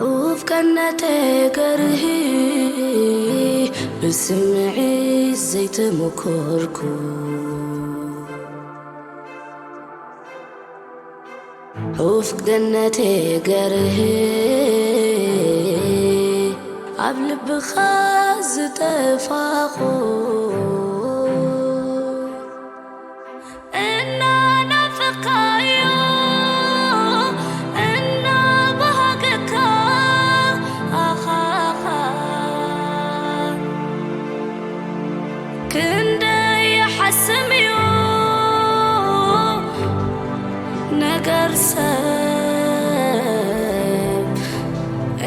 ኡፍ ቀነተ ገርሂ ብስምዒት ዘይተመኮርኩ። ኡፍ ገነተ ገርሂ ኣብ ልብኻ ዝጠፋኹ። እናናፈቕካዮ እናባሃገካ ኣኻኻ ክንደይ ይሓስም እዩ ነገር ሰብ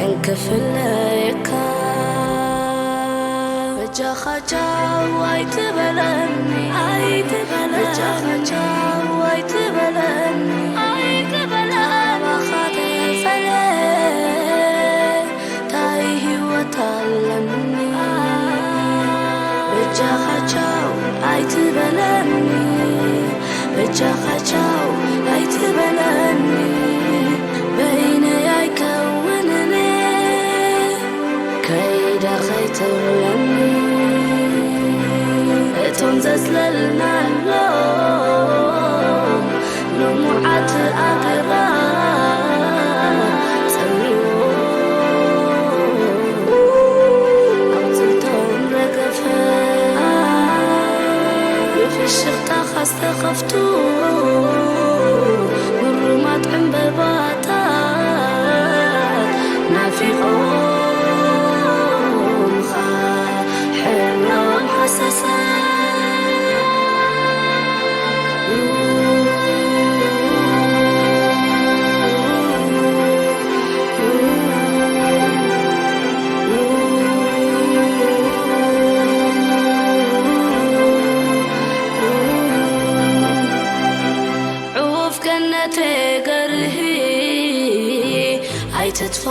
እንክፍለየካ። በጃኻ ቻው ኣይትበለኒ፣ ኣይትበለኒ። በጃኻ ቻው ኣይትበለኒ፣ ኣይትበለኒ። ካባኻ ተፈልየ ታይ ህይወት ኣለኒ? በጃኻ ቻው ኣይትበለኒ፣ በጃኻ ቻው ኣይትበለኒ። በይነይ ኣይከውንን ከይደ ከይትብለኒ። እቶም ዘጽለልናሎም ልሙዓት ኣግራብ ጸልዎ ኣቑጽልቶም ረገፈ። ብፍሽኽታኻ ዝተኸፍቱ ግሩማት ዕምበባታት ናፊቖምኻ ሕብሮም ሃሰሰ። ዑፍ ገነተ ገርሂ ኣይትጥፋ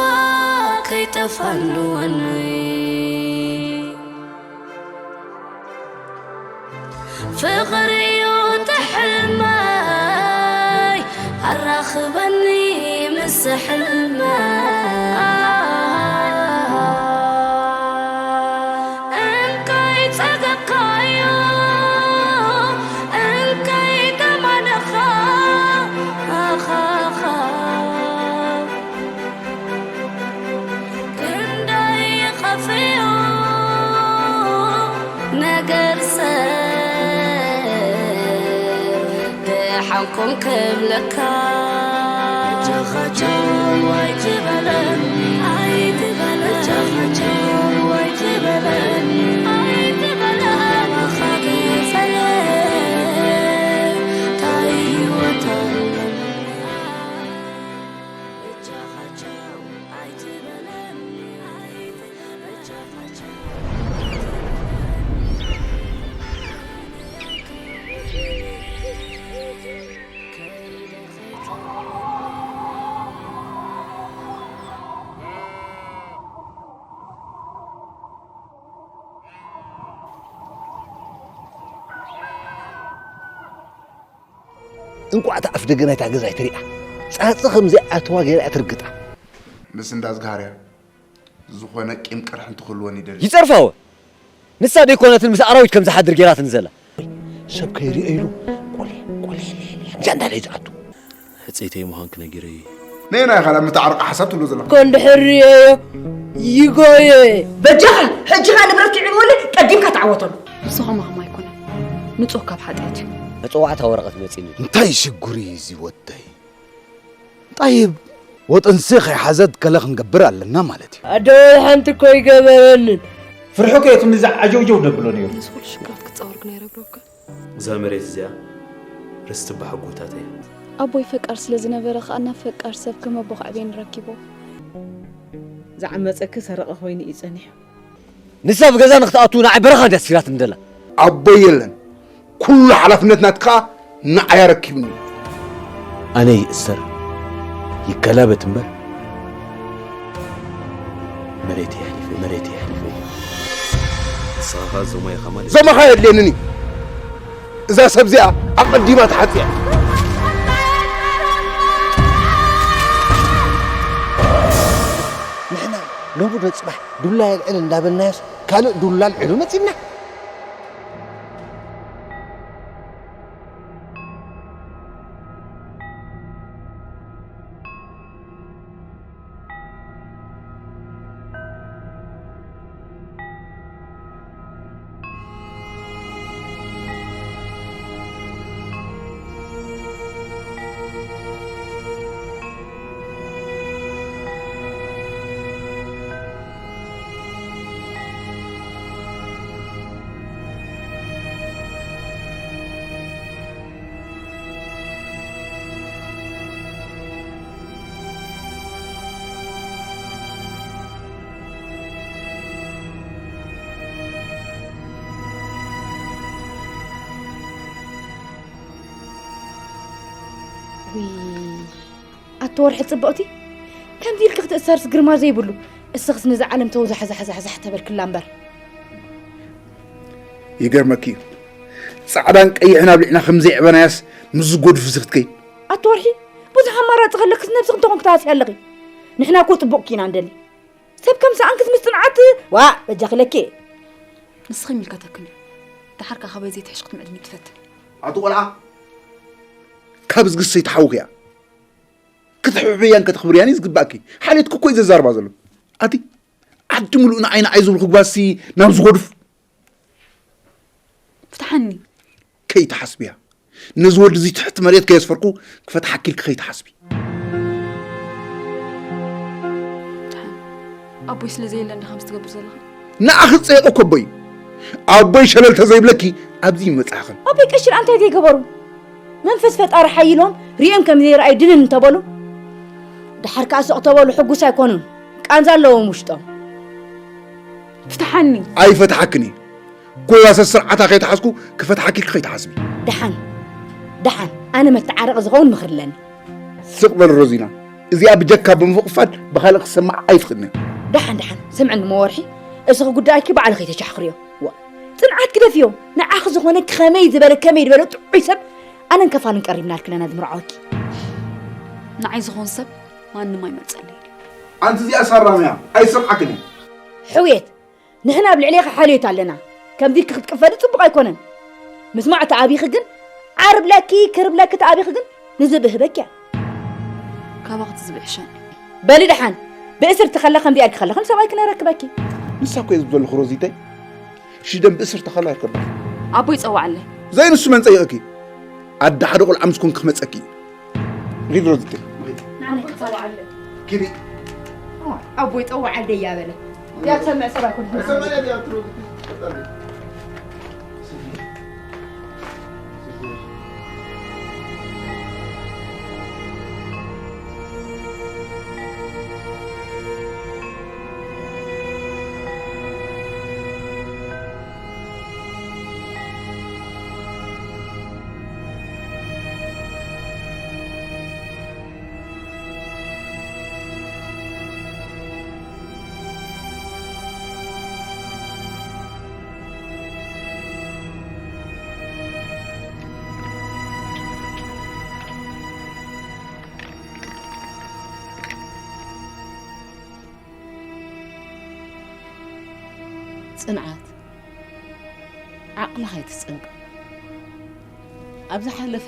ከይጠፋ ንወኒ። ፍቕሪ እዩ እቲ ሕልመይ ኣራኽበኒ ምስ ሕልመይ። እንካይ ጸገብካዮ እንካይ ደማነኻ ኣኻኻ። ክንደይ ይኸፍዮ ነገር ሰብ ደሓንኩም ክብለካ። ጃኻቸው ኣይትበለኒ፣ ኣይትበለኒ። ጃኻቸው ኣይትበለኒ፣ ኣይትበለኒ። ኣባኻ ገጸለ ታይ ህይወት ኣለኒ። እንቋዕ እታ ኣፍደገ ናይታ ገዛ ኣይትሪኣ። ጻጸ ከም ዘይኣተዋ ገይራ እያ ትርግጣ። ምስ እንዳ ዝግሃርያ ዝኾነ ቂም ቅርሒ እንትኽልወን ይደሊ። ይጸርፋወ ንሳ ደይኮነትን ምስ ኣራዊት ከም ዝሓድር ገይራትኒ ዘላ። ሰብ ከይሪኦ ኢሉ ቆሌ ቆሌ እንጃ እንዳለ እዩ ዝኣቱ። ሕጽይተይ ምዃንኪ ነጊረዮ እየ። ነየናይ ኢኻ ላብ ምትዓርቂ ሓሳብ ትብሎ ዘለኻ? እኮ እንድሕር ርእየዮ ይጎዮ እየ። በጃኻ ሕጂ ኸኣ ንብረት ክዕንወለይ ቀዲምካ ተዓወተሉ። ንሱ ኸማኹም ኣይኮነን፣ ንጹህ ካብ ሓጢኣት እዩ። መጸዋዕታ ወረቐት መጺኡኒ። እንታይ ሽጉር እዩ እዚ ወደይ? ጣይብ፣ ወጥንሲ ከይሓዘት ገለ ክንገብር ኣለና ማለት እዩ። ኣደወይ ሓንቲ እኮ ኣይገበረንን። ፍርሑ ከ ክንዲ እዚ ዓጀውጀው ደብሎ ነይሩ። ነዚ ኩሉ ሽግራት ክትጻወር ግን ኣይረብረብካን። እዛ መሬት እዚኣ ርስቲ ኣቦሓጎታተይ እያ። ኣቦይ ፈቃር ስለ ዝነበረ ከኣ ናብ ፈቃር ሰብ ከም ኣቦ ከዕብየኒ ረኪቦ። ዝዓመጸኪ ሰረቐ ኮይኑ እዩ ጸኒሑ። ንሳ ብገዛ ንክትኣቱ ንዓይ በረኻ እንድያ ኣስፊራትኒ ደላ። ኣቦይ የለን ኩሉ ሓላፍነት ናትካ ንዓይ ኣረኪብኒ። ኣነ ይእሰር ይገላበጥ እምበር መሬት የሕሊፈ መሬት የሕሊፈ። ንስኻ ከኣ ዞማ ኢኻ ማለት እዩ። ዞማኻ የድልየንን እዩ። እዛ ሰብ እዚኣ ኣቐዲማ ተሓጽያ። ንሕና ሎሚ ዶ ጽባሕ ዱላ የልዕል እንዳበልናዮስ ካልእ ዱላ ኣልዒሉ መጺና። ውይ፣ ኣቲ ወርሒ ጽብቕቲ፣ ከምዚ ኢልኪ ክትእሰርስ ግርማ ዘይብሉ። እስኽስ ነዛ ዓለም ተውዛሕዛሕዛሕ ተበልክላ እምበር። ይገርመኪ እዩ፣ ጻዕዳን ቀይሕን ኣብሊዕና ከም ዘይዕበናያስ ምስ ዝጎድፍ ዝኽትከይ። ኣቲ ወርሒ፣ ብዙሕ ኣማራጺ ከለክስ ነብስኺ እንተኾንኪ ትሃስያ ኣለኺ። ንሕና እኮ ጽቡቕኪ ኢና ንደሊ። ሰብ ከም ሰኣንክስ ምስ ጽንዓት፣ ዋእ፣ በጃኺ ለኬ። ንስኺ ይምልከተክን እዩ። ደሓር ከኣ ካባይ ዘይትሕሽ ክትምዕድኒ ትፈትን። ኣቲ ቆልዓ፣ ካብ ዝግሰይ ትሓውኽያ። ክትሕብሕብያን ከተኽብርያን እዩ ዝግባእኪ። ሓልዮትኪ እኮ እዩ ዘዛርባ ዘሎ። ኣቲ ዓዲ ምሉእ ንዓይ ንዓይ ዝብልኩ ግባሲ ናብ ዝጎድፍ። ፍትሓኒ። ከይትሓስብያ። ነዚ ወዲ እዚ ትሕቲ መሬት ከየስፈርኩ ክፈትሓኪ ኢልኪ ከይትሓስቢ። ፍትሓኒ። ኣቦይ ስለ ዘየለ እንዲኻ ምስ ትገብር ዘለኻ? ንዓኺ ዝጸየቐ እኮ ኣቦይ። ኣቦይ ሸለል ተዘይብለኪ ኣብዚ ይመጽኣኽን። ኣቦይ ቀሺ ደኣ እንታይ ዘይገበሩ? መንፈስ ፈጣሪ ሓይሎም ሪኦም ከም ዘይረኣዩ ድንን እንተበሉ፣ ደሓር ከኣ ስቕ ተበሉ ሕጉስ ኣይኮኑን። ቃንዛ ኣለዎም ውሽጦም። ፍትሓኒ። ኣይፈትሓክን እየ። ጎባሰ ስርዓታ ከይተሓዝኩ ክፈትሓኪ ኢልኪ ከይትሓስቢ። ደሓን፣ ደሓን፣ ኣነ መተዓረቒ ዝኸውን ምኽሪ ኣለኒ። ስቕ በል ሮዚና፣ እዚኣ ብጀካ ብምፍቕፋድ ብኻልእ ክትሰማዕ ኣይትኽእልን እያ። ደሓን፣ ደሓን፣ ስምዕኒ እሞ ወርሒ፣ እስኺ ጉዳይኪ ባዕልኺ ተሻሕኽርዮ። ዋ፣ ጽንዓት ግደፍዮ። ንዓኺ ዝኾነ ከመይ ዝበለ፣ ከመይ ዝበለ ጥዑይ ሰብ ኣነን ከፋልን ቀሪብናልኪ ኣለና ዝምርዓወኪ። ንዓይ ዝኾን ሰብ ማንም ኣይመርጸለይ። ኣንቲ እዚኣ ሳራም እያ፣ ኣይሰምዓክን እየ። ሕውየት፣ ንሕና ኣብ ልዕሌኺ ሓልዮት ኣለና። ከምዚ ኢልኪ ክትቅፈሊ ጽቡቕ ኣይኮነን። ምስማዕ ተኣቢኺ ግን ዓርብለኪ፣ ክርብለኪ ተኣቢኺ ግን ንዝብህበኪ እያ። ካባኺ ትዝብእ ይሕሸኒ። በሊ ደሓን፣ ብእስርቲ ከላ ከምዚኣ ኢልኪ ከለኺ ንሰብኣይኪ ነረክበኪ። ንሳ እኮ እየ ዝብል ዘለኹ ሮዚተይ። ሽደን ብእስርቲ ከላ ይርከባ። ኣቦይ ጸዋዓለይ። ዘይ ንሱ መን ጸይቐኪ? ኣደ ሓደ ቆልዓ ምስ ኮንኪ ክመጸኪ እዩ። ሪድ ሮዚተይ። ንዓመይ ክጸዋዓለይ። ኪዲ። ኣቦይ ጸዋዓለይ እያ በለ። እዚኣ ትሰምዕ ሰብ ኣይኮንኩን። ሰማይ እያ ትሮዚተይ። ጽንዓት፣ ዓቕልኻ ኣይትጸንቀቕ። ኣብ ዝሓለፈ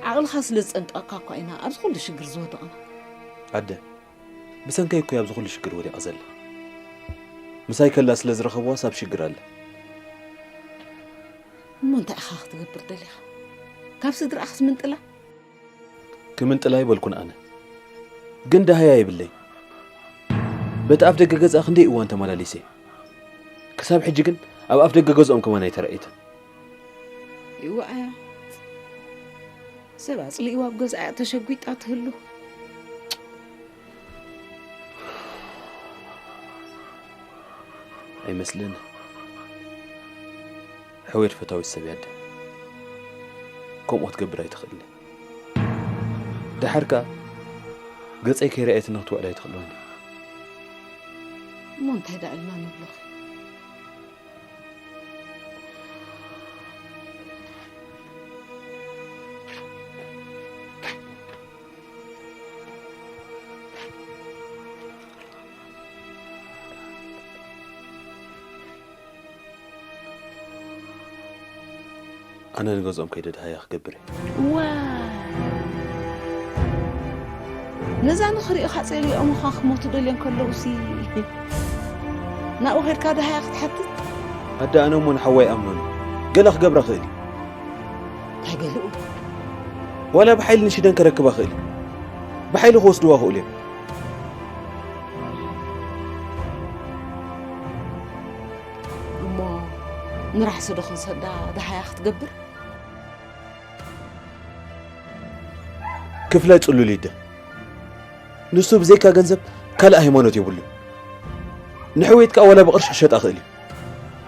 ዓቕልኻ ስለ ዝጸንቀቕካ እኳ ኢና ኣብዚ ኩሉ ሽግር ዝወደቕና። ኣደ፣ ብሰንከይ እኮ ኣብዚ ኩሉ ሽግር ወዲቐ ዘለኹ። ምሳይ ከላ ስለ ዝረኸብዋስ ኣብ ሽግር ኣለ። እሞ እንታይ ኢኻ ክትገብር ደሊኻ? ካብ ስድራኣ ክትምንጥላ? ክምንጥላ ኣይበልኩን ኣነ። ግን ደሃያ የብለይ። በቲ ኣፍ ደገ ገዝኣ ክንደይ እዋን ተመላሊሰ። ክሳብ ሕጂ ግን ኣብ ኣፍ ደገ ገዝኦም ከማን ኣይተራእየትን። ይዋኣያ። ሰብ ኣጽሊእዋ ኣብ ገዝኣ እያ ተሸጒጣ ትህሉ። ኣይመስልን። ሕውየት ፈታዊት ሰብ እያ ኣደ። ከምኡ ክትገብር ኣይትኽእልን። ደሓር ከኣ ገጸይ ከይረኣየትኒ ክትውዕል ኣይትኽእልን። እሞ እንታይ ደኣ ኢልና ንብሎኺ? ኣነ ንገዝኦም ከይደ ደሃያ ክገብር እየ። ዋ ነዛ ንኽሪእኻ ጸሊኦምኻ ክሞቱ ደልዮም ከለውሲ ናብኡ ኸድካ ደሃያ ክትሓትት? ኣደ ኣነ እሞ ንሓወይ ኣምኖኒ ገለ ክገብራ ክእል እዩ። እንታይ ገለኡ? ዋላ ብሓይሊ ንሽደን ከረክባ ክእል እዩ። ብሓይሊ ክወስድዋ ክእሉ እዮም። እሞ ንራሕሲ ዶ ክንሰዳ ደሃያ ክትገብር? ክፍላይ ጽሉል ይደ ንሱ ብዘይካ ገንዘብ ካልእ ሃይማኖት የብሉ። ንሕውየት ከኣ ዋላ ብቕርሺ ክሸጣ ክእል እዩ።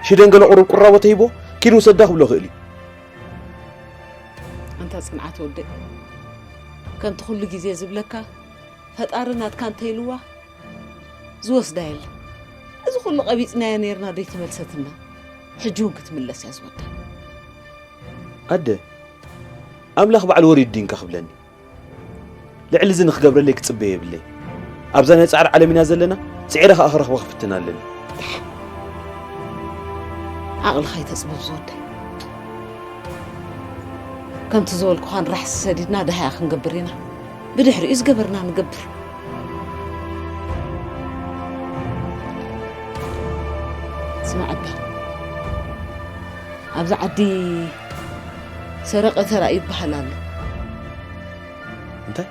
ሽደን ገለ ቁሩብ ቁራቦ ተሂቦ ኪድ ውሰዳ ክብሎ ክእል እዩ። ኣንታ ጽንዓት ወደይ፣ ከምቲ ኩሉ ግዜ ዝብለካ ፈጣሪ ናትካ እንተይልዋ ዝወስዳ የለ። እዚ ኩሉ ቀቢጽናያ ነይርና ደይተመልሰትና፣ ሕጂ እውን ክትምለስ እያ ዝወዳ። ኣደ ኣምላኽ ባዕሉ ወሪዱ ድንካ ክብለኒ። ልዕሊ እዚ ንክገብረለይ ክጽበ የብለይ። ኣብዛ ናይ ጻዕሪ ዓለም ኢና ዘለና፣ ጽዒረ ከኣ ክረኽቦ ክፍትን ኣለኒ። ዓቕልኻ ይተጽብብ ዝወደይ። ከምቲ ዝበልኩኻ ንራሕሲ ሰዲድና ደሃያ ክንገብር ኢና። ብድሕሪኡ ዝገበርና ንገብር። ስማዕ ኣባ፣ ኣብዚ ዓዲ ሰረቐ ተራእዩ ይበሃል ኣሎ። እንታይ?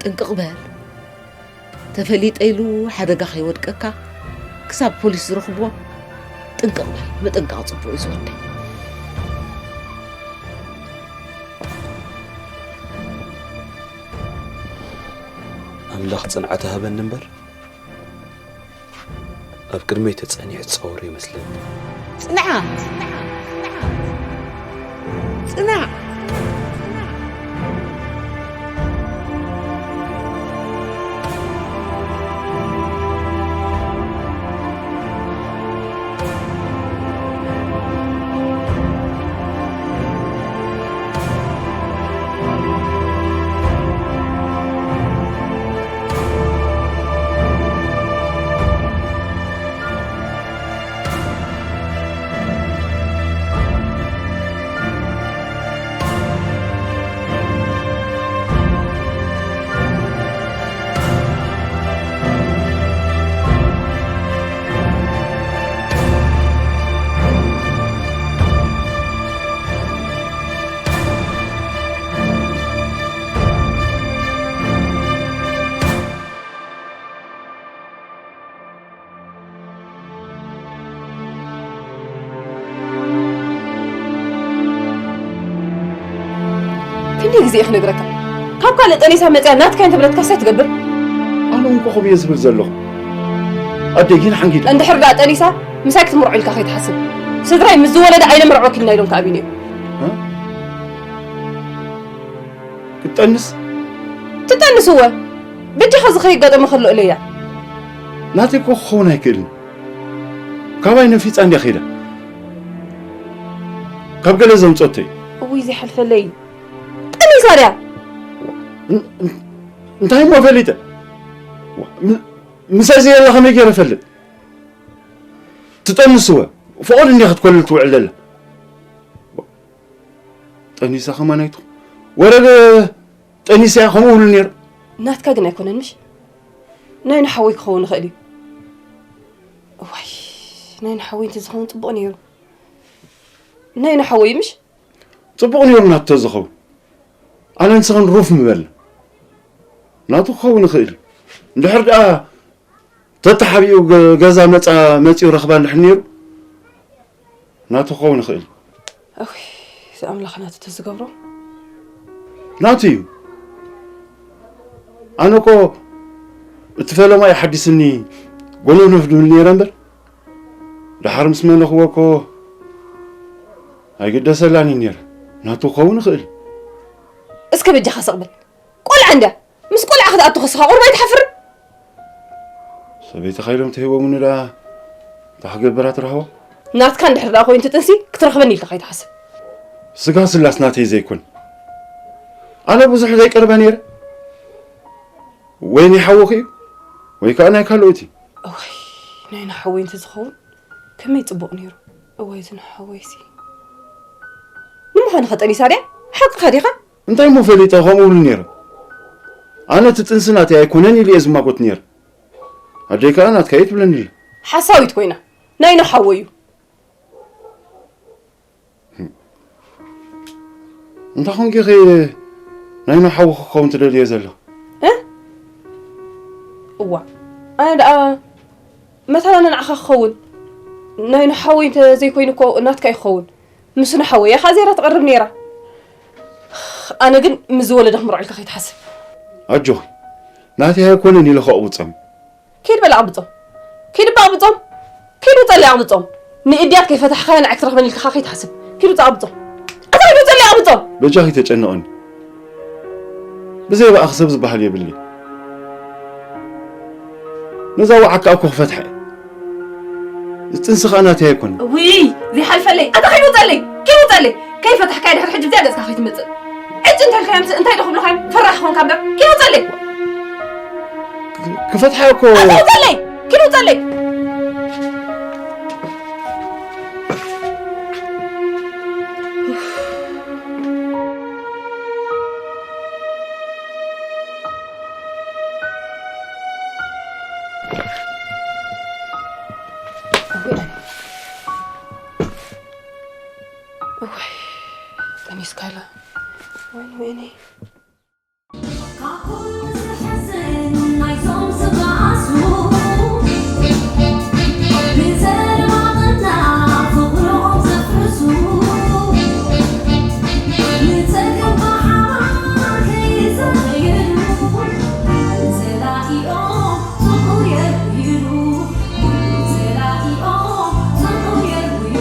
ጥንቅቕ በል። ተፈሊጠ ኢሉ ሓደጋ ከይወድቀካ ክሳብ ፖሊስ ዝረኽብዎ ጥንቅቕ በል። ምጥንቃቕ ጽቡቕ እዩ ዝወደይ። ኣምላኽ ጽንዓት ሃበኒ እምበር ኣብ ቅድመይ ተጸኒሑ ጸውሪ ይመስለኒ። ጽንዓት ጽንዓት ክንደይ ግዜ እየ ክነግረካ? ካብ ካልእ ጠኒሳ መፅያ ናትካ እንተብለትካ እንታይ ትገብር? ኣነ እውን ኮኸብ እየ ዝብል ዘለኹ። ኣደይ ግን ሓንጊዳ። እንድሕር ደኣ ጠኒሳ ምሳይ ክትምርዖ ኢልካ ከይትሓስብ። ስድራይ ምስ ዝወለደ ኣይነምርዕወክን ኢና ኢሎም ተኣቢኑ እዮም። ክትጠንስ? ትጠንስ እወ። በጃኻ እዚ ከየጋጠመ ከሎ እለያ። ናተይ እኮ ክኸውን ኣይክእልን። ካባይ ነፊጻ እንድያ ከይዳ። ካብ ገለ ዘምጸቶ እዩ። እውይ ዘይሓልፈለይ። ጠኒሳ ድያ? እንታይ እሞ ፈሊጠ? ም- ምሳይ ዘየላ ከመይ ገይረ እፈልጥ? ትጠንስ እወ። ፍቑድ እንድያ ክትኮልል ትውዕል ዘላ። ጠኒሳ ከማን ኣይትኹ ወረደ ጠኒሳ እያ ከምኡ እብሉ ነይሩ። ናትካ ግን ኣይኮነን ምሽ? ናይ ንሓወይ ክኸውን ይኽእል እዩ። እዋይ ናይ ንሓወይ እንተዝኸውን ጽቡቕ ነይሩ። ናይ ንሓወይ ምሽ? ጽቡቕ ነይሩ ናቱ ተዝኸውን። ኣነ ንስኽን ሩፍ ምበልና። ናቱ ክኸውን ይኽእል እዩ። እንድሕር ደኣ ተተሓቢኡ ገ- ገዛ መጻ መጺኡ ረኽባ እንድሕር ነይሩ ናቱ ክኸውን ይኽእል እዩ። እውይ፣ እዚ ኣምላኽ ናቱ ተዝገብሮ። ናቱ እዩ። ኣነ እኮ እቲ ፈለማ እዩ ሓዲስኒ ጎነፍነፍ ድብል ነይረ እምበር፣ ደሓር ምስ መለኽዎ እኮ ኣይግደሰላን እዩ ነይረ። ናቱ ክኸውን ይኽእል እዩ። እስከ በጃኻ ስቕ በል። ቆልዓ እንድያ። ምስ ቆልዓ ክትኣቱ ከስኻ ቁሩብ ኣይትሓፍርን? ሰበይትኻ ኢሎም ተሂቦምኒ ደኣ እንታይ ክገብራ ትረኽቦ? ናትካ እንድሕር ደኣ ኮይኑ እቲ ጥንሲ ክትረኽበኒ ኢልካ ከይትሓስብ። ስጋ ስላስ ናተይ ዘይኮን። ኣነ ብዙሕ ዘይቀርበ ነይረ። ወይ ናይ ሓወኺ እዩ ወይ ከዓ ናይ ካልኦት እዩ። እዋይ ናይ ንሓወይ እንተዝኸውን ከመይ ጽቡቕ ነይሩ። እዋይ ዝንሓወይሲ ንምዃኑ ኸጠኒሳ ድያ? ሓቅኻ ዲኻ? እንታይ እሞ ፈሊጠ ከምኡ እብሉ ነይረ? ኣነ እቲ ጥንሲ ናተይ ኣይኮነን ኢሉ እየ ዝማጎት ነይረ። ኣደይ ከኣ ናትካ እየ ትብለኒ ኣላ። ሓሳዊት ኮይና ናይ ንሓወዩ። እንታይ ኮንኪ ኢኺ ናይ ንሓዊ ክኸውን ትደልዮ ዘለኺ? እ? እዋ፣ ኣነ ደኣ መታን ኣነ ንዓኻ ክኸውን ናይ ንሓወይ እንተ ዘይኮይኑ እኮ ናትካ እዩ ክኸውን። ምስ ንሓወይ እያ ዜራ ትቐርብ ነይራ። ኣነ ግን ምስ ዝወለደ ክምርዖ ኢልካ ከይትሓስብ። ኣጆኺ፣ ናተይ ኣይኮነን ኢለ ከቕብጾም። ኪድ በል ኣቕብጾም። ኪድ እባ ኣቕብጾም። ኪድ ውጸለይ ኣቕብጾም። ንእድያት ከይፈታሕካያ ንዓይ ክትረኽበኒ ኢልካ ከይትሓስብ። ኪድ ውጸ ኣቕብጾም። ኣታ ኪድ ውጸለይ ኣቕብጾም። በጃኺ ተጨነቐኒ። ብዘይ ብኣኺ ሰብ ዝበሃል የብለይ። ነዛ ወዓካ እኮ ክፈትሓ እየ። እዚ ጥንሲ ኸኣ ናተይ ኣይኮነን። ውይ፣ ዘይሓልፈለይ። ኣታ ኪድ ውጸለይ። ኪድ ውጸለይ። ከይፈታሕካያ ድሕሪ ሕጂ ብዚኣ ገጽካ ከይትመጽእ። ዕጭ እንተልካዮም ስ-፣ እንታይ ዶ ክብሉኻዮም? ፈራሕ ኾንካ እምበር። ኪድ ውጸለይ። ክፈትሓ እኮ። ኣታ ውጸለይ። ኪድ ውጸለይ። እዋይ፣ ጠኒስካላ። ወይኔ፣ ወይኔ። ካብ ኩሉ ዝሕዝን ናይዞም ዝበኣሱ፣ ንዘረባቕና ፍቕሮም ዘፍርሱ፣ ንጸገም ብሓባር ከይዘየዱ፣ ንጸላኢኦም ጽቡቕ የርእዩ፣ ንጸላኢኦም ጽቡቕ የርእዩ።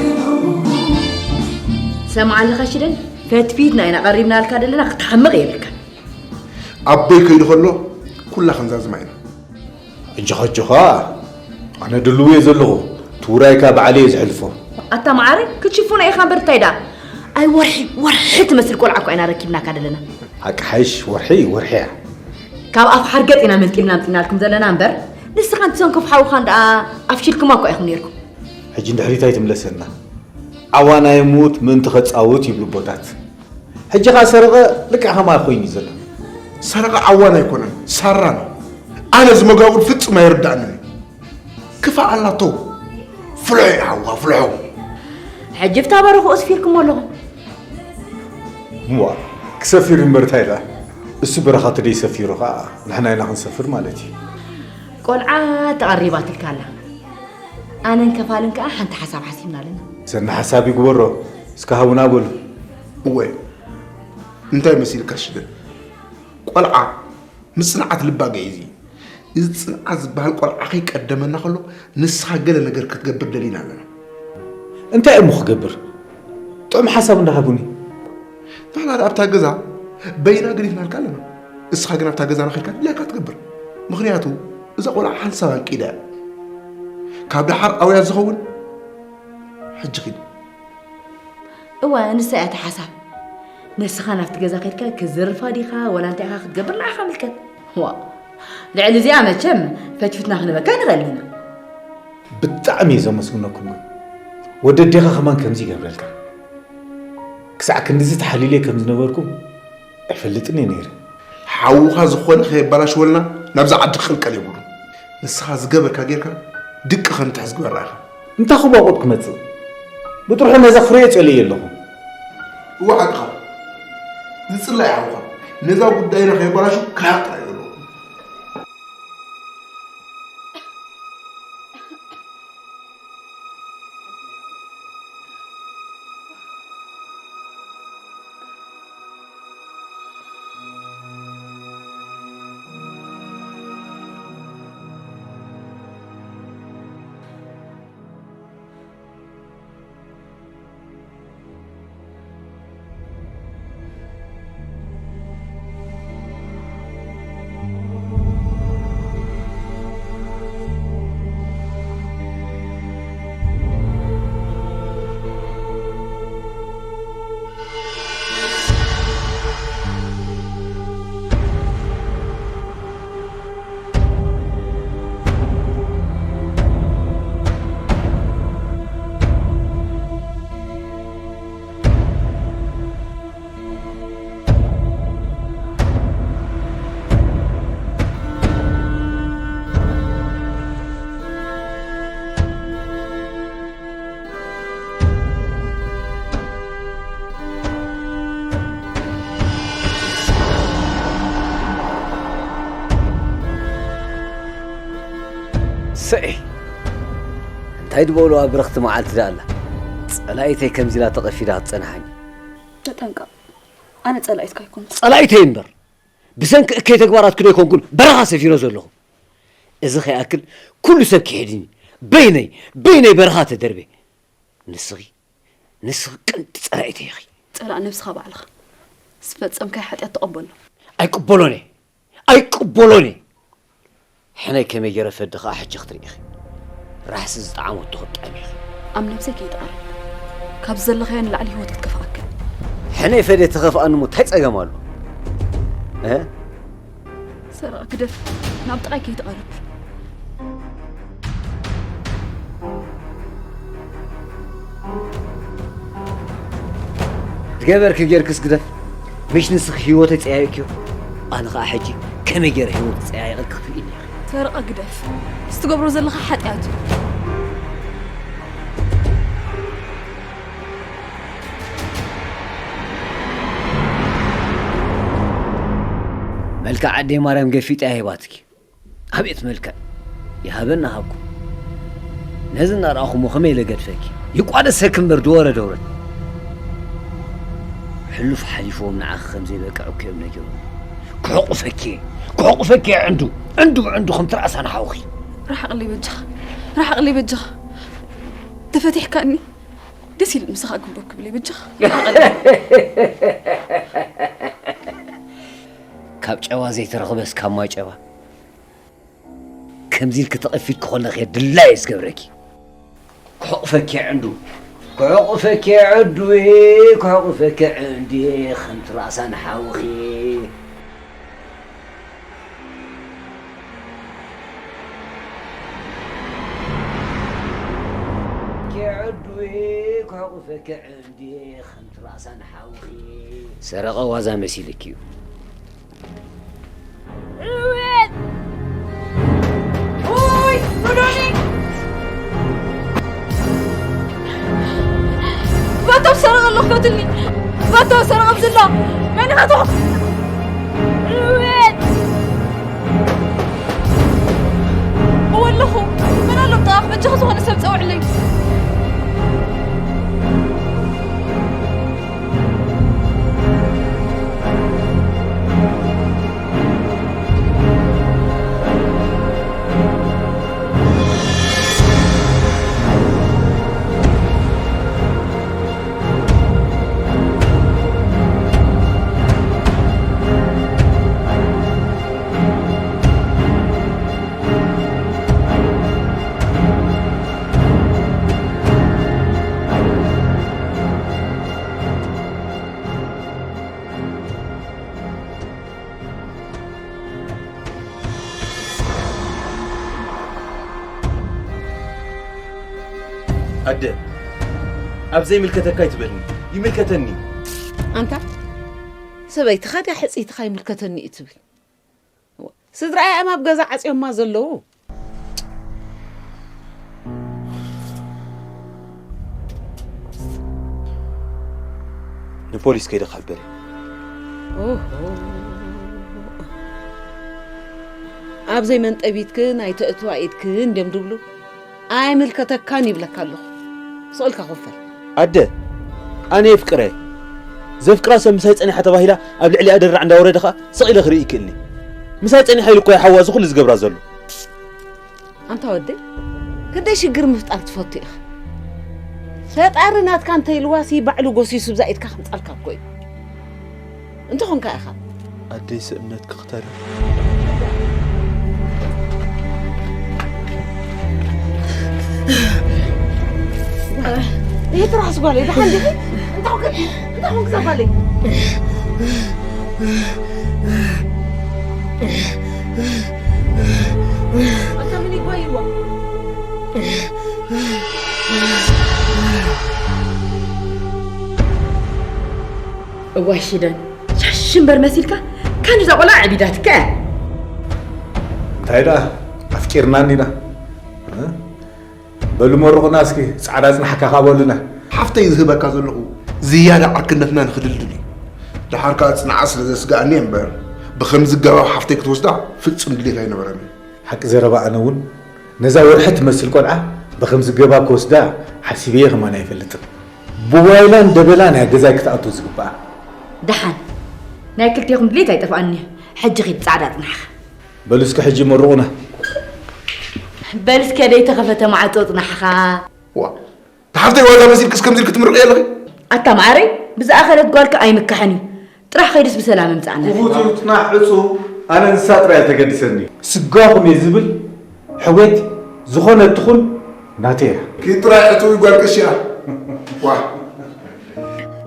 ሰምዓለኻ ሽደን፣ ፈትፊትና ኢና ቀሪብናልካ ዘለና፣ ክትሓምቕ የብልካን። ኣቦይ ከይዱ ከሎ ኩላ ክንዛዝማ ኢና። ኣጆኻ፣ ኣጆኻ፣ ኣነ ድልው እየ ዘለኹ። እቲ ውራይካ ባዕለይ እየ ዘሕልፎ። ኣታ መዓረይ፣ ክትሽፍኖ ኢኻ እምበር እንታይ ደኣ? ኣይ ወርሒ፣ ወርሒ ትመስል ቆልዓ እኮ ኢና ረኪብናካ ዘለና። ሓቂ ሓይሽ፣ ወርሒ፣ ወርሒ እያ። ካብ ኣፍ ሓርገጥ ኢና መንጢልና ኣምጺናልኩም ዘለና እምበር፣ ንስኻን እቲ ሰንኮፍ ሓውኻን ደኣ ኣፍሺልኩማ እኮ ኢኹም ነይርኩም። ሕጂ ንድሕሪት ኣይትምለሰና። ዓዋን ኣይሙት ምእንቲ ኸጻውት ይብሉ ኣቦታት። ሕጂ ኸኣ ሰረቐ ልክዕ ኸማኻ ኮይኑ እዩ ዘሎ። ሰረቐ ዓዋን ኣይኮነን፣ ሳራን። ኣነ እዚ መጋጉል ፍጹም ኣይርድኣንን እዩ። ክፋእ ኣላቶ። ፍልሖ እዩ ሓውኻ፣ ፍልሖ። ሕጂ ብታ በረኽኡ ኣስፊርኩሞ ኣለኹም። እዋ፣ ክሰፊር እምበር እንታይ ደኣ? እሱ በረኻቱ ደይሰፊሩ ኸኣ ንሕና ኢና ክንሰፍር ማለት እዩ። ቆልዓ ተቐሪባትልካ ኣላ። ኣነን ከፋልን ከኣ ሓንቲ ሓሳብ ሓሲብና ኣለና። ሰኒ ሓሳብ ይግበሮ። እስከ ሃቡና በሉ። እወ፣ እንታይ መሲልካ ሽደን? ቆልዓ ምጽንዓት ልባ ገይዙ እዩ። እዚ ጽንዓት ዝበሃል ቆልዓ ከይቀደመና ከሎ፣ ንስኻ ገለ ነገር ክትገብር ደሊና ኣለና። እንታይ እሞ ክገብር? ጥዑም ሓሳብ እንዳሃቡኒ። ንሕና ኣብታ ገዛ በይና ገዲፍናልካ ኣለና። እስኻ ግን ኣብታ ገዛና ኸድካ ድላይካ ትገብር። ምኽንያቱ እዛ ቆልዓ ሓንሳብ ኣንቂዳ እያ። ካብ ደሓር ኣውያት ዝኸውን ሕጂ ኺድ። እወ፣ ንሳ እያ እቲ ሓሳብ። ንስኻ ናብቲ ገዛ ኸድካ ክዝርፋ ዲኻ ወላ እንታይ ኢኻ ክትገብር ንዓኻ ምልከት። ዋ፣ ልዕሊ እዚኣ መቸም ፈትፊትና ክንበካ ንኽእል ኢና። ብጣዕሚ እየ ዘመስግነኩም ግን ወዲ ኣዴኻ ከማን ከምዚ ይገብረልካ። ክሳዕ ክንድዚ ተሓሊለ ከም ዝነበርኩ ኣይፈልጥን እየ ነይረ። ሓውኻ ዝኾነ ከየባላሽወልና ናብዛ ዓዲ ክቕልቀል የብሉን። ንስኻ ዝገበርካ ጌርካ ድቂ ከም ትሕዝ ግበራ ኢኻ። እንታይ ክቧቑጥ ክመጽእ? ብጥርሑ ነዛ ክርእዮ ጸሊኤ ኣለኹ። እወ ሓቅኻ። ዝጽላእ ሓውኻ ነዛ ጉዳይና ከየባላሹ ክሃቕ እዩ ኣለዎ። ትዒ እንታይ ድበልዋ ብርኽቲ መዓልቲ ደኣ ኣላ። ጸላኢተይ ከምዚ ኢላ ተቐፊዳ ክትጸንሓኒ። ተጠንቀቕ። ኣነ ጸላኢትካ ኣይኮንኩ። ጸላኢተይ እምበር ብሰንኪ እከይ ተግባራትኪ ዶ ኣይኮንኩን በረኻ ሰፊረ ዘለኹ። እዚ ከይኣክል ኩሉ ሰብ ክሒድኒ በይነይ በይነይ በረኻ ተደርቤ። ንስኺ ንስኺ ቀንዲ ጸላኢተይ ኢኺ። ጸላእ ነብስኻ ባዕልኻ ዝፈጸምካዮ ሓጢኣት ተቐበሎ። ኣይቅበሎን እየ ኣይቅበሎን እየ። ሕነይ ከመይ ገይረ ፈዲ ከኣ ሕጂ ክትርኢ ኢኺ። ራሕሲ ዝጠዓመቶ ክትጥዕሚ ኢኺ። ኣብ ነብሰይ ከይትቐርብ። ካብ ዘለኻዮ ንላዕሊ ህይወት ክትከፍኣካ። ሕነይ ፈድየ ተኸፍኣኒ እሞ እንታይ ጸገም ኣሎ? እ? ሰረቐ ግደፍ። ናብ ጥቓይ ከይትቐርብ። ዝገበርኪ ጌርክስ ግደፍ። ምሽ ንስኺ ህይወተይ ጸያይቅክዮ። ኣነ ኸኣ ሕጂ ከመይ ገይረ ህይወት ጸያይቐልኪ ክትርእይኒ ኢኺ። ሰረቐ ግደፍ። እዚ ትገብሮ ዘለኻ ሓጢኣት እዩ። መልክዕ ኣደይ ማርያም ገፊጣ እያ ሂባትኪ። ኣቤት መልክዕ ይሃበና ሃብኩ። ነዚ እናረኣኹሞ ከመይ ኢለ ገድፈኪ። ይቋደሰኪ እምበር ድወረ ደውረት። ሕሉፍ ሓሊፍዎም ንዓኺ ከም ዘይበቅዕ እኮ እዮም ነጊሮም። ክሕቑፈኪ እየ ክሕቑፈኪ እየ ዕንዱ ዕንዱ ብዕንዱ ከም ትርኣሳን ሓውኺ። ርሓቕለይ በጃኻ ርሓቕለይ በጃኻ ተፈቲሕካኒ ደስ ኢሉ ምሳኻ ግንቦ ክብለይ በጃኻ። ካብ ጨዋ ዘይተረኽበስ ካብ ማይ ጨባ። ከምዚ ኢልኪ ተቐፊድኪ ከለኺ እየ ድላየ ዝገብረኪ። ክሕቑፈኪ እየ ዕንዱ ክሕቑፈኪ እየ ዕንዱ ክሕቑፈኪ እየ ዕንዱ ከምቲ ራእሳ ንሓውኺ። ክሕቑፈኪ እየ ዕንዱ ክሕቑፈኪ እየ ዕንዱ ከምቲ ራእሳ ንሓውኺ። ሰረቐ ዋዛ መሲልኪ እዩ። እወት! ኡይ! ኑኖኒ! ባቶ ሰረቐ ኣሎ ክፈትልኒ! ባቶ ሰረቐ ኣብዝላ! መን ኢኻ ትኾ? እወት! እወ ኣለኹ! መን ኣሎ ጥቓኽ? በጃኻ ዝኾነ ሰብ ጸውዕለይ! ኣደ፣ ኣብ ዘይምልከተካ ኣይትበልኒ፣ ይምልከተኒ። ኣንታ ሰበይትኻ ድያ ሕጽይትኻ ይምልከተኒ እዩ ትብል? ስድራኣ እዮም ኣብ ገዛ ዓጽዮማ ዘለዉ። ንፖሊስ ከይደ ክሕብር እየ። ኦሆ። ኣብ ዘይመንጠቢትክን ኣይተእትዋ ኢድክን ድዮም ድብሉ? ኣይምልከተካን ይብለካ ኣለኹ። ስቕ ኢልካ ኮፍ በል። ኣደ፣ ኣነ የፍቅራ እየ። ዘፍቅራ ሰብ ምሳይ ጸኒሓ ተባሂላ ኣብ ልዕሊኣ ደራዕ እንዳወረደ ኸኣ ስቕ ኢለ ክርኢ ይክእልኒ። ምሳይ ጸኒሓ ኢሉ እኮ እዩ ሓዋ እዚ ኩሉ ዝገብራ ዘሎ። ኣንታ ወደይ፣ ክንደይ ሽግር ምፍጣር ትፈቱ ኢኻ። ፈጣሪ ናትካ እንተኢልዋሲ ባዕሉ ጎሲሱ ብዛ ኢድካ ከምጻልካ እኮ እዩ። እንተኾንካ ኢኻ። ኣደይ ስእነት ክኽተል። ይሄ ትራስ ጓለይ ደሓን ዲኺ? እንታይ ኾንክ? እንታይ ኾንክ እዛ ጓለይ? ኣታ ምን ይጓይዋ? እዋይ ሽደን ሻሽ እምበር መሲልካ ካንዛ ቆልዓ ዕቢዳትካ እያ። እንታይ ደኣ ኣፍቂርና እንዲና? በሉ መርቑና እስኪ ጻዕዳ ጽናሕካ ካብ በሉና። ሓፍተይ ዝህበካ ዘለኹ ዝያዳ ዓርክነትና ንኽድልድል እዩ። ደሓር ከኣ ጽንዓት ስለ ዘስግኣኒ እየ እምበር ብኸምዚ ኣገባብ ሓፍተይ ክትወስዳ ፍጹም ድሌት ኣይነበረንን። ሓቂ ዘረባ ኣነ እውን ነዛ ወርሒ ትመስል ቆልዓ ብኸምዚ ገባ ክወስዳ ሓሲበየ ከማን ኣይፈልጥን። ብዋይላን ደበላን እያ ገዛይ ክትኣቱ ዝግብኣ። ደሓን ናይ ክልቴኹም ድሌት ኣይጠፍኣኒ። ሕጂ ኺድ ጻዕዳ ጽናሕኻ። በሉ እስከ ሕጂ መርቑና። በል እስከ ደይ ተኸፈተ ማዕጾ ጽናሕኻ። ዋ ተሓፍተይ ዋዛ መሲልክስ ከምዚ ኢልክ ትምርቕ የለኺ። ኣታ ማዓረይ ብዝኣኸለት ጓልካ ኣይምካሕን እዩ። ጥራሕ ኸይዱስ ብሰላም እምጻእና። ክፉት እዩ ጽናሕ ዕጹ። ኣነ ንሳ ጥራይ ተገዲሰኒ። ስጋኹም እየ ዝብል ሕዌት ዝኾነ ትኹን ናተይ እያ። ኪድ ጥራይ ዕጹ ጓል ቀሺ እያ። ዋ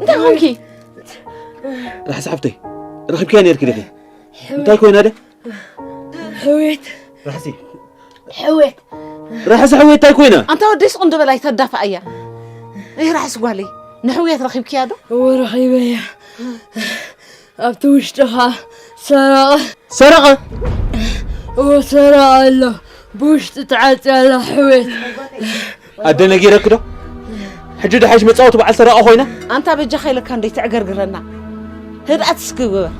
እንታይ ኾንኪ? ራሕሲ ሓፍተይ ረኺብክያ ነርኪ ዲኺ? እንታይ ኮይና ደ? ሕዌት ራሕሲ ሕዌት ራሕሲ ሕዌት እንታይ ኮይና? ኣንታ ወደይ ስቕ እንዶ በል ኣይተዳፍኣያ። እይ ራሕሲ ጓለይ ንሕውየት ረኺብክያ ዶ? እወ ረኺበያ። ኣብቲ ውሽጢ ኸዓ ሰረቐ። ሰረቐ? እወ ሰረቐ ኣሎ። ብውሽጢ ተዓጽያ ኣላ ሕውየት። ኣደ ነጊረኪ ዶ? ሕጂ ደሓሽ መጻወቲ በዓል ሰረቐ ኮይና? ኣንታ በጃኻ ኢለካ እንዶ ኣይተዕገርግረና። ህድኣት እስኪ ግበር።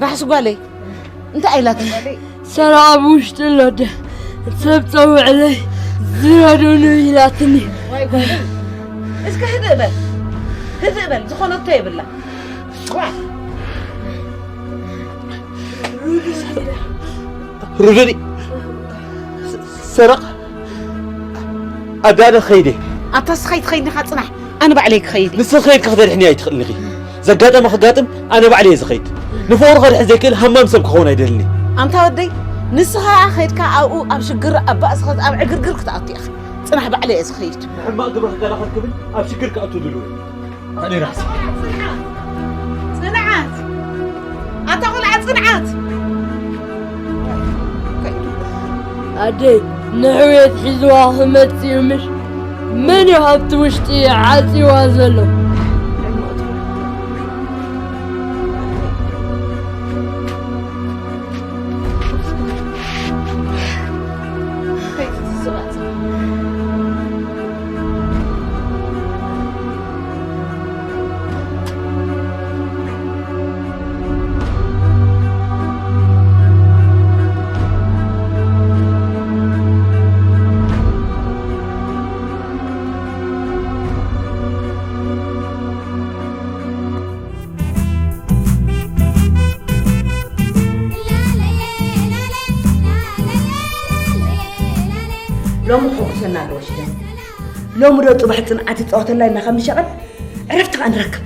ራሕሲ ጓለይ እንታይ ኢላትኒ? ሰላም ኣብ ውሽጢ ኣሎ ኣደ ሰብ ጸውዕለይ ዝረድኡኒ ኢላትኒ። ዋይ ጓለይ እስከ ህድእ በል ህድእ በል ዝኾነቶ የብላ። ሩዱዲ ሰረቕ ኣዳደ ኸይደ ኣታ ስኻ ይትኸይድ ኢኻ ጽናሕ ኣነ ባዕለይ ክኸይድ እየ። ንስኺ ከይድኪ ክተድሕንያ ኣይትኽእልን ኢኺ። ዘጋጠመ ከጋጥም ኣነ ባዕለይ እየ ዝኸይድ። ንፍቕሩ ከድሕን ዘይክእል ሃማም ሰብ ክኸውን ኣይደልን እየ። ኣንታ ወደይ ንስኻ ከይድካ ኣብኡ ኣብ ሽግር ኣብ ባእሲ ኣብ ዕግርግር ክትኣቱ ኢኻ። ጽናሕ ባዕለይ እየ ዝኸይድ። ንሕማቕ ግብሪ ክከላኸል ክብል ኣብ ሽግር ክኣቱ ድልው እየ። ከደይ ራሕሲ ጽንዓት ኣታ ቆልዓ ጽንዓት። ኣደይ ንሕውየት ሒዝዋ ክመጽእ እዩ ምሽ? መን እዩ ኣብቲ ውሽጢ ዓጽይዋ ዘሎ? ሎሚ ተሐጉሰና ኣለዎ ሽደን። ሎሚ ዶ ጽባሕ ጽንዓት ይጻወተላ ኢልና ከም ንሸቐል ዕረፍቲ ከኣ ንረክብ።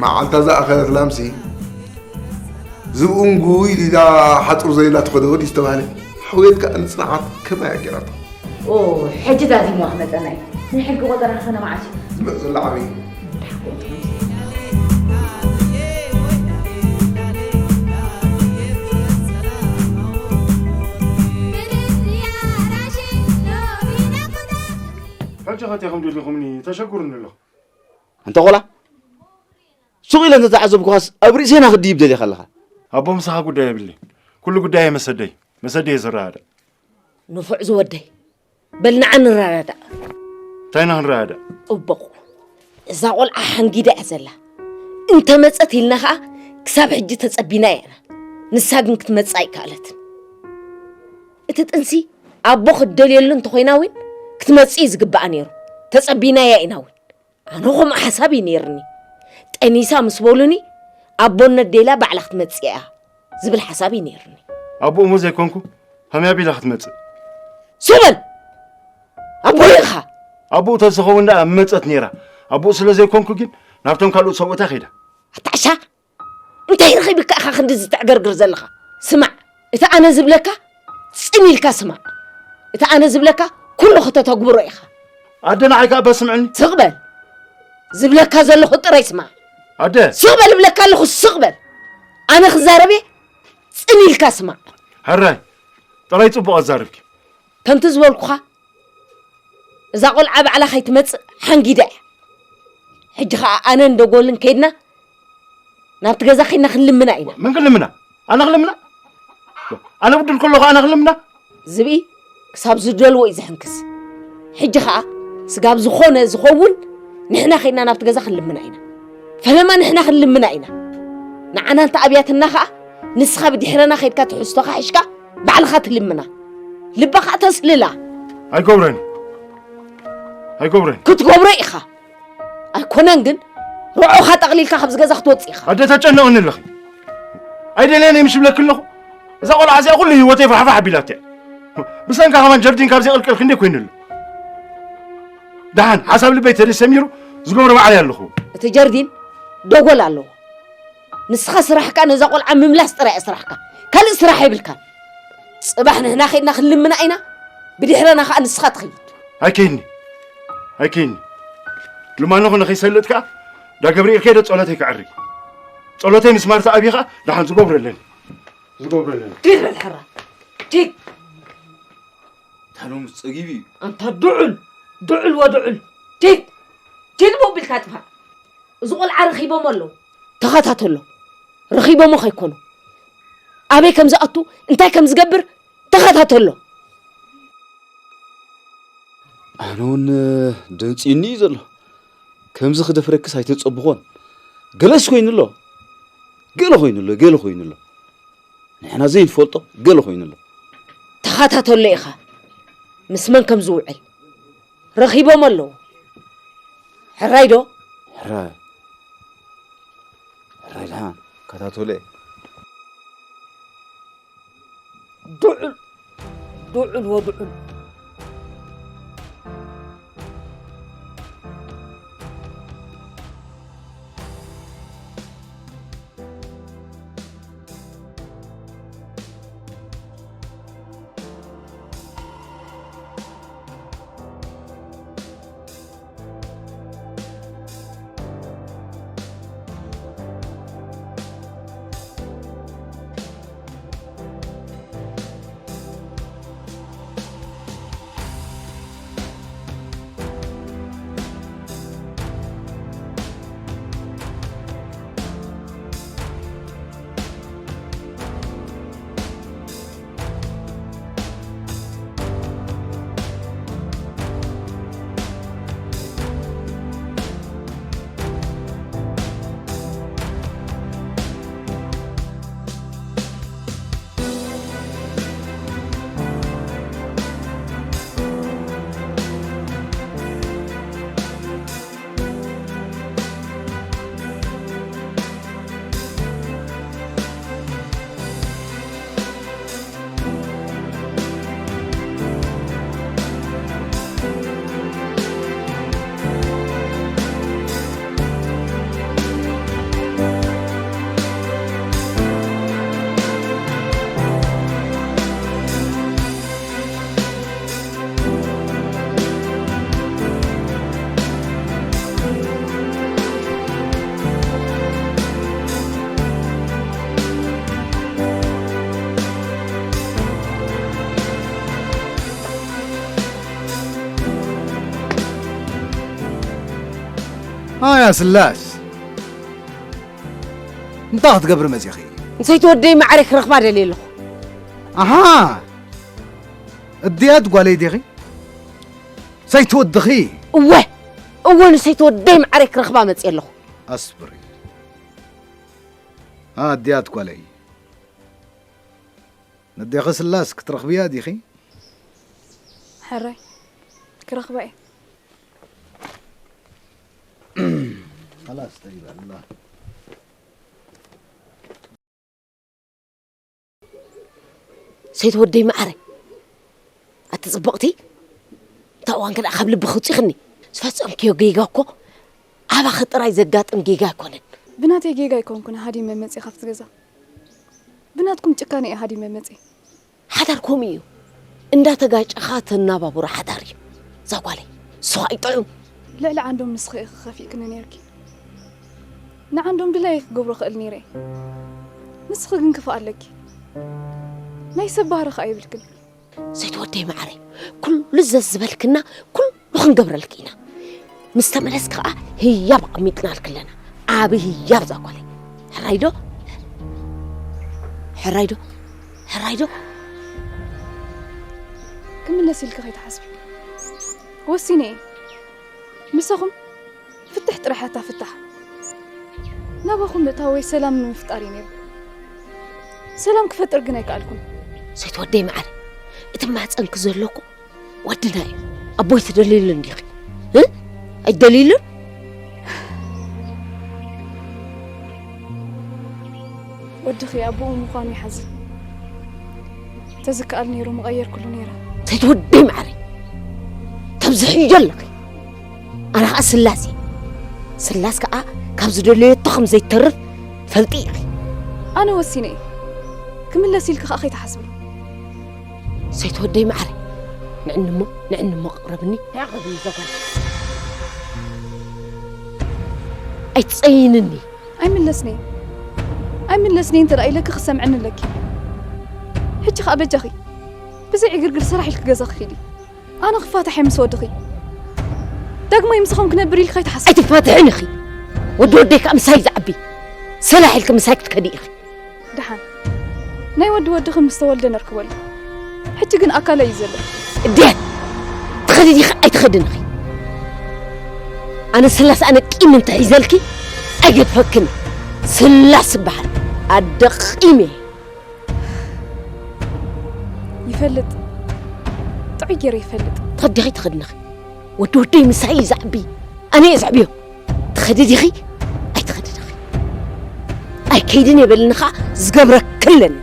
መዓልታ ዝኣኸለት ላምሲ ዝብኡን ጉይ ኢላ ሓጹር ዘሊላ ትኸዶ ድዩ ዝተባህለ? ሕውየት ከኣ ንጽንዓት ከመይ ኣገይራቶ? ኦ፣ ሕጂ ዛዚምዋ ክመጸና እዩ። ናይ ሕጊ ቆጸራ ክኾነ መዓስ እዩ? ዝመጽእ ዘሎ ዓቢ እዩ። ሕጂ ኸ እንታይ ከም ደሊኹምኒ ተሸግሩኒ ኣለኹ። ኣንታ ቆላ ሱቕ ኢለ እንተተዓዘብኩኻስ ኣብ ርእሴና ክድይብ ደሊኻ ኣለኻ። ኣቦ ምሳኻ ጉዳይ የብለይን። ኩሉ ጉዳየይ መሰደይ መሰደይ እየ ዝረዳዳእ። ንፉዕ ዝወደይ በል ንዓ ንረዳዳእ። እንታይ ኢና ክንረዳዳእ? ጽቡቕ። እዛ ቆልዓ ሓንጊዳ እያ ዘላ። እንተ መጸት ኢልና ኸኣ ክሳብ ሕጂ ተጸቢናያ ኢና። ንሳ ግን ክትመጽእ ኣይከኣለትን። እቲ ጥንሲ ኣቦ ክትደልየሉ እንተኾይና እውን ክትመጽእ እዩ ዝግብኣ ነይሩ። ተጸቢናያ ኢና እውን። ኣነ ኸምኡ ሓሳብ እዩ ነይርኒ። ጠኒሳ ምስ በሉኒ ኣቦነት ደልያ ባዕላ ክትመጽእ እያ ዝብል ሓሳብ እዩ ነይርኒ። ኣቦኡ እሞ ዘይኮንኩ ከመይ ኣቢላ ክትመጽእ? ስቕ በል! ኣቦኡ ኢኻ። ኣቦኡ ተዝኸውን ደኣ ምመጸት ነይራ። ኣቦኡ ስለ ዘይኮንኩ ግን ናብቶም ካልኦት ሰብኡት እያ ከይዳ። ኣታ ዓሻ! እንታይ ረኺብካ ኢኻ ክንድዚ ተዕገርግር ዘለኻ? ስማዕ፣ እቲ ኣነ ዝብለካ ጽን ኢልካ ስማዕ። እቲ ኣነ ዝብለካ ኩሉ ከተተግብሮ ኢኻ። ኣደ ንዓይ ከኣ እባ ስምዕኒ። ስቕ በል። ዝብለካ ዘለኹ ጥራይ ስማዕ። ኣደ። ስቕ በል እብለካ ኣለኹ፣ ስቕ በል። ኣነ ክዛረብ እየ፣ ጽን ኢልካ ስማዕ። ሕራይ፣ ጥራይ ጽቡቕ ኣዛርብኪ። ከምቲ ዝበልኩኻ፣ እዛ ቆልዓ ባዕላ ከይትመጽእ ሓንጊዳ እያ። ሕጂ ኸኣ ኣነን ደጎልን ከይድና ናብቲ ገዛ ከይድና ክንልምና ኢና። መን ክልምና? ኣነ ክልምና? ኣነ ብድል ከለኹ ኣነ ክልምና? ዝብኢ ክሳብ ዝደልዎ እዩ ዝሕንክስ። ሕጂ ኸኣ ስጋብ ዝኾነ ዝኸውን ንሕና ከይድና ናብቲ ገዛ ክንልምና ኢና። ፈለማ ንሕና ክንልምና ኢና። ንዓና እንተ ኣብያትና ኸኣ ንስኻ ብድሕረና ከይድካ ትሕዝቶኻ ሒዝካ ባዕልኻ ትልምና፣ ልባ ኸኣ ተስልላ። ኣይገብረን፣ ኣይገብረን። ክትገብሮ ኢኻ። ኣይኮነን ግን፣ ርዑኻ ጠቕሊልካ ካብዚ ገዛ ክትወጽእ ኢኻ። ኣደ ተጨነቕኒ ኣለኺ። ኣይደልየን እየ ምሽ ብለኪ ኣለኹ። እዛ ቆልዓ እዚኣ ኩሉ ህይወተይ ፋሕፋሕ ኣቢላትያ። ብሰንካ ከማን ጀርዲን ካብዚ ቅልቅል ክንደይ ኮይኑ ኣሎ። ደሓን ሓሳብ ልበይ ተደሰሚሩ ዝገብሮ ባዕለይ ኣለኹ። እቲ ጀርዲን ደጎል ኣለዎ። ንስኻ ስራሕካ ነዛ ቆልዓ ምምላስ ጥራይ እያ ስራሕካ። ካልእ ስራሕ የብልካን። ጽባሕ ንሕና ኸይድና ክንልምና ኢና፣ ብድሕረና ኸኣ ንስኻ ትኸይድ። ኣይከይድኒ፣ ኣይከይድኒ። ልማኖ ኾነ ከይሰልጥ ከኣ ዳ ገብርኤል ከይደ ጸሎተይ ከዕሪ። ጸሎተይ ምስ ማርታ ኣብይ ኸኣ ደሓን ዝገብረለኒ። ዝገብረለኒ። ዲድ በል ሕራ። ዲድ። ታሎም ጸጊቡ እዩ። ኣንታ ድዑል፣ ድዑል ወድዑል። ዲድ። ዲድ ሞቢልካ ጥፋእ። እዚ ቆልዓ ረኺቦሞ ኣለዉ። ተኸታተሎ። ረኺቦሞ ከይኮኑ። ኣበይ ከም ዝኣቱ፣ እንታይ ከም ዝገብር ተኸታተሎ። ኣነ እውን ደንጽዩኒ እዩ ዘሎ። ከምዚ ክደፍረክስ ኣይተጸብኾን። ገለስ ኮይኑ ኣሎ። ገለ ኮይኑ ኣሎ፣ ገለ ኮይኑ ኣሎ። ንሕና ዘይንፈልጦ ገለ ኮይኑ ኣሎ። ተኸታተሎ ኢኻ። ምስ መን ከም ዝውዕል። ረኺቦም ኣለዉ። ሕራይ ዶ? ሕራይ። ሕራይ ደሓን። ከታተሎ እየ። ድዑል፣ ድዑል ወድዑል። ኣያ ስላስ፣ እንታይ ክትገብሪ መጺኺ? ንሰይቲ ወደይ ማዕረ ክረኽባ ደልየ ኣለኹ። ኣሃ፣ እድያት ጓለይ ዲኺ? ሰይቲ ወድኺ? እወ፣ እወ፣ ንሰይቲ ወደይ ማዕረ ክረኽባ መጺአ ኣለኹ። ኣስብሪ። ኣድያት ጓለይ፣ ነዴኺ ስላስ ክትረኽብያ ዲኺ? ሕራይ፣ ክረኽባ እየ። خلاص፣ ጠይባ ኣላ። ሰይቲ ወደይ መዓረ፣ ኣቲ ጽብቕቲ፣ እታ እዋን ከኣ ካብ ልቢ ክውጽእኽኒ። ዝፈጸምክዮ ጌጋ እኮ ኣባኺ ጥራይ ዘጋጥም ጌጋ ኣይኮነን። ብናተይ ጌጋ ኣይኮንኩን ሃዲመ መጺእ ካብቲ ገዛ። ብናትኩም ጭካኔ እየ ሃዲመ መጺእ። ሓዳር ከምኡ እዩ። እንዳተጋጨኻ ተናባብሮ ሓዳር እዩ። እዛ ጓለይ፣ ስዋ ይጥዑም። ልዕሊ ዓንዶም ንስኺ ኢኺ ከፊእክኒ ነይርኪ። ንዓንዶም ድላየይ ክገብሮ ክእል ነይረ እየ። ንስኺ ግን ክፋእ ኣለኪ። ናይ ሰብ ባህሪ ኸኣ የብልክን። ሰይቲ ወደይ መዓረይ፣ ኩሉ ዘዝበልክና ኩሉ ክንገብረልኪ ኢና። ምስ ተመለስኪ ኸኣ ህያብ ኣቐሚጥናልኪ ኣለና። ዓቢ ህያብ እዛ ጓለይ። ሕራይ ዶ? ሕራይ ዶ? ሕራይ ዶ? ክምለስ ኢልኪ ከይትሓስቢ። ወሲነ እየ። ምሳኹም ፍትሕ ጥራሕ እያ እታ ፍታሕ። ናባኹም ምእታወይ ሰላም ንምፍጣር እዩ ነይሩ። ሰላም ክፈጥር ግን ኣይከኣልኩን። ሰይት ወደይ መዓረ፣ እቲ ማህፀንኪ ዘሎ እኮ ወድና እዩ። ኣቦይ ትደልይሉ እንዲኺ? እ? ኣይትደልይሉን? ወድኺ ኣቦኡ ምዃኑ ይሓዝን። ተዝከኣል ነይሩ ምቐየርኩሉ ነይረ። ሰይት ወደይ መዓረ፣ ተብዝሕዮ ኣለኺ። ኣነ ኸዓ ስላስ እየ። ስላስ ከኣ ካብ ዝደለየቶ ከም ዘይተርፍ ፈልጢ ኢኺ። ኣነ ወሲነ እየ። ክምለስ ኢልኪ ከኣ ከይትሓስቢ። ሰይት ወደይ መዓረ፣ ንዕንሞ ንዕንሞ ቅረብኒ። ያቕርብኒ ዘጓል። ኣይትጸይንኒ። ኣይምለስነይ ኣይምለስነይ እንተ ደኣ ኢለኪ ክሰምዕኒ ኣለኪ። ሕጂ ከኣ በጃኺ ብዘይ ዕግርግር ስራሕ ኢልኪ ገዛኺ ኺዲ። ኣነ ክፋታሕ እየ ምስ ወድኺ። ዳግማይ ምሳኹም ክነብር ኢልኪ ከይትሓስቢ። ኣይትፋትሕን ኢኺ። ወዲ ወደይ ከኣ ምሳይ ዝዓቢ። ሰላሕ ኢልኪ ምሳይ ክትከዲ ኢኺ። ደሓን ናይ ወዲ ወድኺ ምስ ተወልደ ነርክበሉ። ሕጂ ግን ኣካለ እዩ ዘሎ። እድያት ትኸዲ ዲኺ ኣይትኸድን ኢኺ። ኣነ ስላስ ኣነ ቂም እንተሒዘልኪ ኣይገድፈክን። ስላስ ዝበሃል ኣደ ቂም እየ። ይፈልጥ ጥዑይ ገይረ ይፈልጥ። ትኸዲ ዲኺ ኣይትኸድን ኢኺ። ወዲ ወደይ ምሳይ እዩ ዝዓቢ ኣነ እየ ዘዕብዮ። ትኸዲ ዲኺ ኣይትኸድን ኢኺ። ኣይከይድን እየ በልኒ ኸዓ ዝገብረኪ ኣለኒ።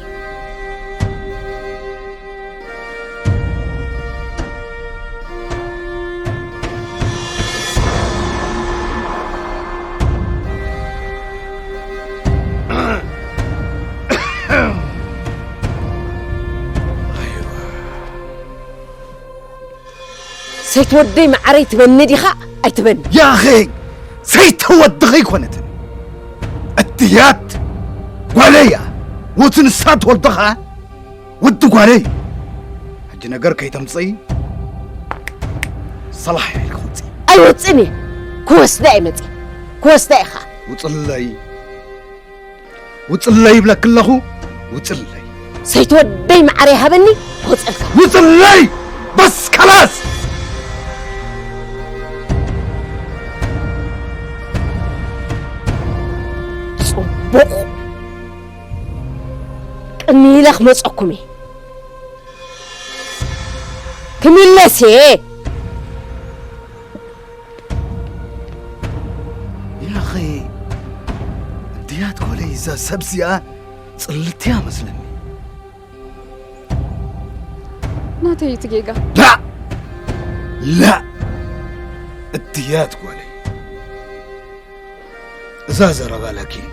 ሰይት ወደይ መዓረይ ትበኒ ዲኻ ኣይትበኒ? ያኺ ሰይተ ወድኺ ኣይኮነትን። እትያት ጓለይ እያ። ወቲ ንሳ ትወልዶ ኸዓ ወዲ ጓለይ እዩ። ሕጂ ነገር ከይተምፅኢ ሰላሕ ኢልኪ ውፅኢ። ኣይወፅእን እየ። ክወስዳ እየ መፅየ። ክወስዳ እየ ኸዓ። ውፅለይ። ውፅለይ ይብለኪ ኣለኹ፣ ውፅለይ። ሰይቲ ወደይ መዓረይ ሃበኒ ክወፀልካ። ውፅለይ! በስ ከላስ! ፅቡቕ። ቅድሚ ኢለ ክመፀኩም እየ። ክምለስ እየ። ያኸ እንድያት ኮለይ እዛ ሰብ እዚኣ ጽልልቲ እያ መስለኒ። ናተይ እቲ ጌጋ። ላእ! ላእ! እድያት ጓለይ እዛ ዘረባ ላኪን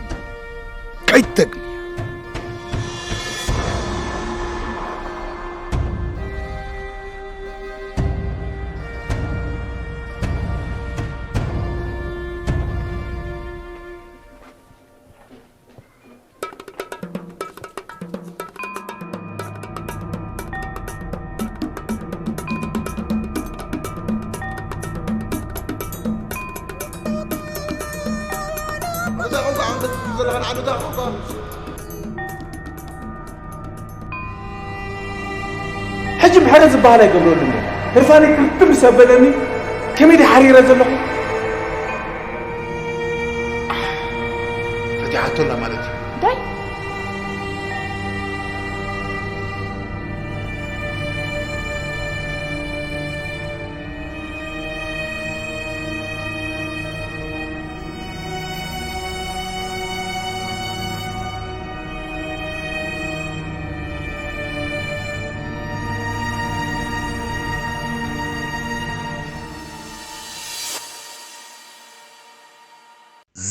ከይትደግምያ። ሕጂ ምሕረት ዝበሃል ኣይገብረሉን እየ። ህርፋነይ ክርትም ምስ ኣበለኒ ከመይ ድየ ሓሪረ ዘለኹ? ፈቲሓቶ ኣላ ማለት እዩ። እንታይ?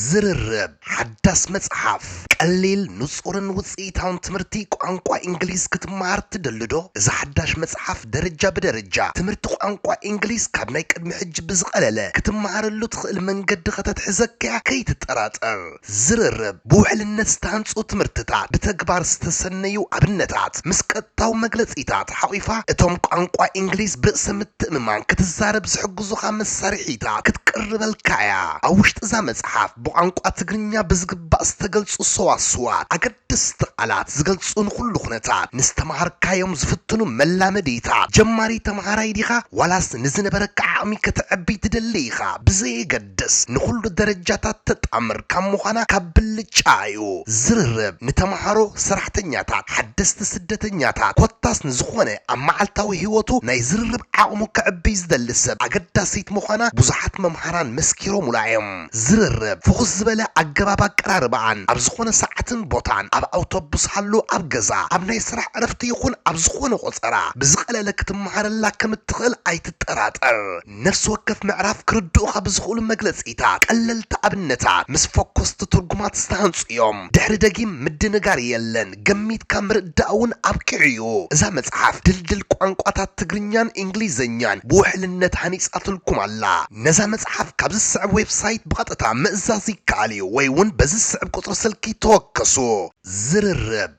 ዝርርብ ሓዳስ መጽሓፍ። ቀሊል፣ ንጹርን ውጽኢታውን ትምህርቲ ቋንቋ እንግሊዝ ክትመሃር ትደሊ ዶ? እዛ ሓዳሽ መጽሓፍ ደረጃ ብደረጃ ትምህርቲ ቋንቋ እንግሊዝ ካብ ናይ ቅድሚ ሕጂ ብዝቐለለ ክትመሃረሉ ትኽእል መንገዲ ከተትሕዘካ እያ፣ ከይትጠራጠር። ዝርርብ ብውሕልነት ዝተሃንጹ ትምህርትታት፣ ብተግባር ዝተሰነዩ ኣብነታት፣ ምስ ቀጥታዊ መግለጺታት ሓቑፋ፣ እቶም ቋንቋ እንግሊዝ ብርእሰ ምትእምማን ክትዛረብ ዝሕግዙኻ መሳርሒታት ክትቅርበልካ እያ። ኣብ ውሽጢ እዛ መጽሓፍ፣ ቋንቋ ትግርኛ ብዝግባእ ዝተገልጹ ሰዋስዋት፣ ኣገደስቲ ቃላት ዝገልጹ ንኹሉ ኩነታት፣ ንዝተምሃርካዮም ዝፍትኑ መላመዲታት፣ ጀማሪ ተምሃራይ ዲኻ ዋላስ ንዝነበረካ ዓቕሚ ከተዕቢ ትደሊ ኢኻ ብዘየገድስ፣ ንኹሉ ደረጃታት ተጣምር ካብ ምዃና ካብ ብልጫ እዩ። ዝርርብ ንተምሃሮ፣ ሰራሕተኛታት፣ ሓደስቲ ስደተኛታት፣ ኮታስ ንዝኾነ ኣብ መዓልታዊ ህይወቱ ናይ ዝርርብ ዓቕሙ ከዕብይ ዝደሊ ሰብ ኣገዳሲት ምዃና ብዙሓት መምሃራን መስኪሮሙላ እዮም። ዝርርብ ፍኹስ ዝበለ ኣገባብ ኣቀራርባኣን ኣብ ዝኾነ ሰዓትን ቦታን፣ ኣብ ኣውቶቡስ ሃሉ፣ ኣብ ገዛ፣ ኣብ ናይ ስራሕ ዕረፍቲ ይኹን ኣብ ዝኾነ ቆጸራ ብዝቐለለ ክትመሃረላ ከም እትኽእል ኣይትጠራጠር። ነፍሲ ወከፍ ምዕራፍ ክርድኡኻ ብዝኽእሉ መግለጺታት፣ ቀለልቲ ኣብነታት ምስ ፈኮስቲ ትርጉማት ዝተሃንጹ እዮም። ድሕሪ ደጊም ምድንጋር የለን፣ ገሚትካ ምርዳእ እውን ኣብቂዑ እዩ። እዛ መጽሓፍ ድልድል ቋንቋታት ትግርኛን እንግሊዝኛን ብውሕልነት ሃኒጻትልኩም ኣላ። ነዛ መጽሓፍ ካብ ዝስዕብ ዌብሳይት ብቐጥታ ምእዛዝ ይከኣል እዩ፣ ወይ እውን በዚ ዝስዕብ ቁጽሪ ስልኪ ተወከሱ። ዝርርብ